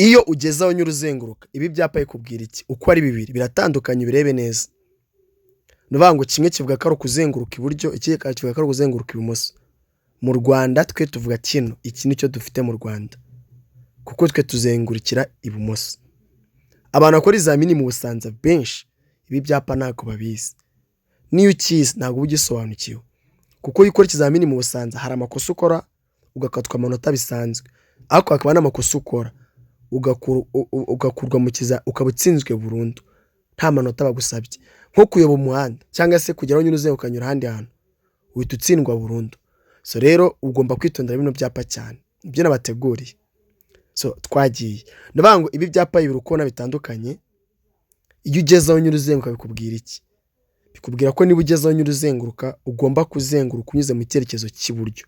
Iyo ugeze aho unyura uzenguruka, ibi byapa bikubwira iki? Uko ari bibiri biratandukanye, ubirebe neza. Ni ukuvuga ngo kimwe kivuga ko ari ukuzenguruka iburyo, ikindi kivuga ko ari ukuzenguruka ibumoso. Mu Rwanda twe tuvuga kino, iki nicyo dufite mu Rwanda, kuko twe tuzengurukira ibumoso. Abantu bakora ibizamini mu Busanza benshi, ibi byapa ntabwo babizi. N'iyo ukizi ntabwo uba ugisobanukiwe, kuko iyo ukora ikizamini mu Busanza hari amakosa ukora ugakatwa amanota bisanzwe, ariko hakaba n'amakosa ukora ugakurwa mu kiza, ukaba utsinzwe burundu nta manota bagusabye. Nko kuyoba umuhanda cyangwa se kugera aho unyura uzenguruka ukanyura ahandi hantu, uhita utsindwa burundu. So rero ugomba kwitondera bino byapa cyane, nibyo nabateguriye. So twagiye. Ni ukuvuga ngo ibi byapa bibiri uko ubona bitandukanye, iyo ugeze aho unyura uzenguruka bikubwira iki? Bikubwira ko niba ugeze aho unyura uzenguruka, ugomba kuzenguruka unyuze mu cyerekezo cy'iburyo,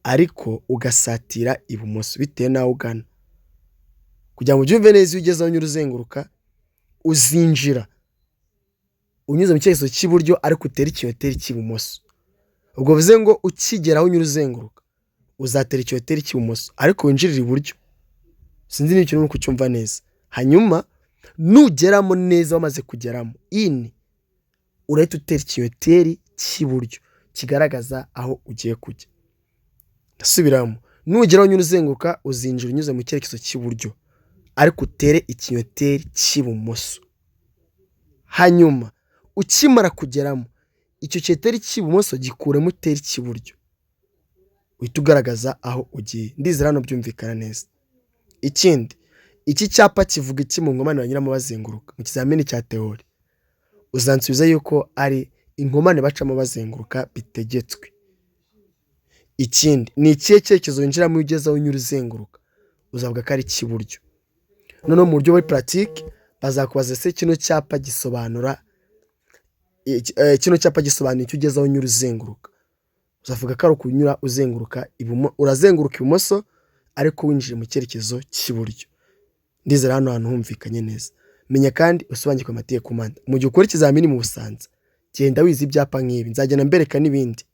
ariko ugasatira ibumoso bitewe n'aho ugana. Kugira ngo ubyumve neza, iyo ugeze aho unyura uzenguruka, uzinjira unyuze mu cyerekezo cy'iburyo ariko utere ikinyoteri cy'ibumoso. Ubwo bivuze ngo ukigera aho unyura uzenguruka, uzatera ikinyoteri cy'ibumoso ariko winjirire iburyo. Sinzi niba ikintu uri kucyumva neza. Hanyuma nugeramo neza, wamaze kugeramo ini, urahita utera ikinyoteri cy'iburyo kigaragaza aho ugiye kujya. Ndasubiramo: nugera aho unyura uzenguruka, uzinjira unyuze mu cyerekezo cy'iburyo ariko utere ikinyoteri cy'ibumoso. Hanyuma ukimara kugeramo, icyo kinyoteri cy'ibumoso gikuremo, utere icy'iburyo, uhita ugaragaza aho ugiye. Ndizera hano byumvikana neza. Ikindi, iki cyapa kivuga iki mu nkomane banyuramo bazenguruka? Mu kizamini cya théorie uzansubiza yuko ari inkomane bacamo bazenguruka bitegetswe. Ikindi, ni ikihe cyerekezo winjiramo iyo ugeze aho unyura uzenguruka? Uzavuga ko ari icy'iburyo. Noneho mu buryo buri pratique bazakubaza: se kino cyapa gisobanura, kino cyapa gisobanura icyo ugeze aho unyura uzenguruka? Uzavuga ko ari ukunyura uzenguruka, urazenguruka ibumoso ariko winjiye mu cyerekezo cy'iburyo. Ndizera hano hantu humvikanye neza. Menya kandi usobanukirwe amategeko y'umuhanda. Mu gihe ukora ikizamini mu Busanza, genda wize ibyapa nk'ibi, nzagenda mbereka n'ibindi.